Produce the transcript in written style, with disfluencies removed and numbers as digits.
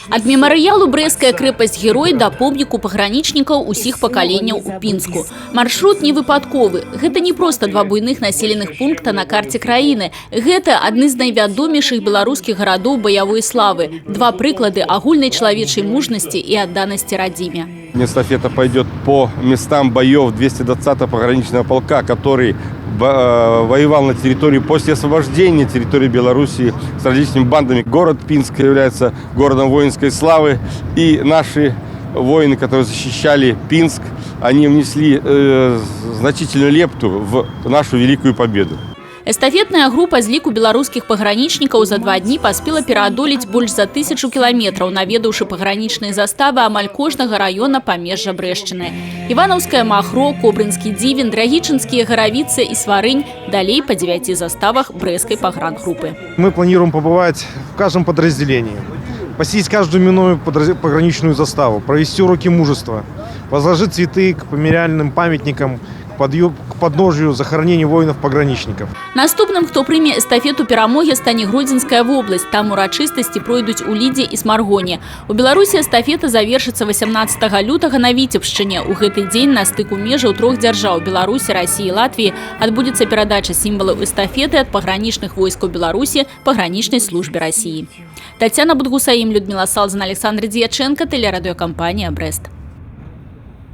Ад мемарыялу «Брэсцкая крэпасць-герой» да помніку пагранічнікаў усіх пакаленняў у Пінску. Маршрут не выпадковы. Гэта не проста два буйных населеных пункта на карце краіны. Гэта адны з найвядомейшых беларускіх гарадоў баявой славы. Два прыклады агульнай чалавечай мужнасці і адданасці радзіме. Эстафета пойдет по местам боев 220-го пограничного полка, который воевал на территории после освобождения территории Белоруссии с различными бандами. Город Пинск является городом воинской славы, и наши воины, которые защищали Пинск, они внесли значительную лепту в нашу великую победу. Эстафетная група з ліку беларускіх пагранічнікаў за 2 дні паспела пераадолець больш за 1000 кіламетраў, наведаўшы пагранічныя заставы амаль кожнага раёна памежжа Брэшчыны. Іванаўскае Махро, Кобрынскі Дзівін, Драгічынскія Гаравіцы і Сварынь, далей па дзевяці заставах брэсцкай пагрангрупы. Мы планируем побывать в каждом подразделении, посетить каждую именную пограничную заставу, провести уроки мужества, возложить цветы к мемориальным памятникам, к подножию захоронений воинов-пограничников. Наступным, хто прыме эстафету перамогі, стане Гродзенская вобласць. Там урачыстасці пройдуць у Лідзе і Смаргоні. У Беларусі эстафета завершыцца 18 лютага на Віцебшчыне. У гэты дзень на стыку межаў трох дзяржаў — Беларусі, Расіі і Латвіі — адбудзецца перадача сімвалаў эстафеты ад пагранічных войскаў Беларусі пагранічнай службе Расіі. Тацяна Будгусаім, Людміла Салзан, Аляксандр Дзьячэнка, тэлерадыёкампанія «Брэст».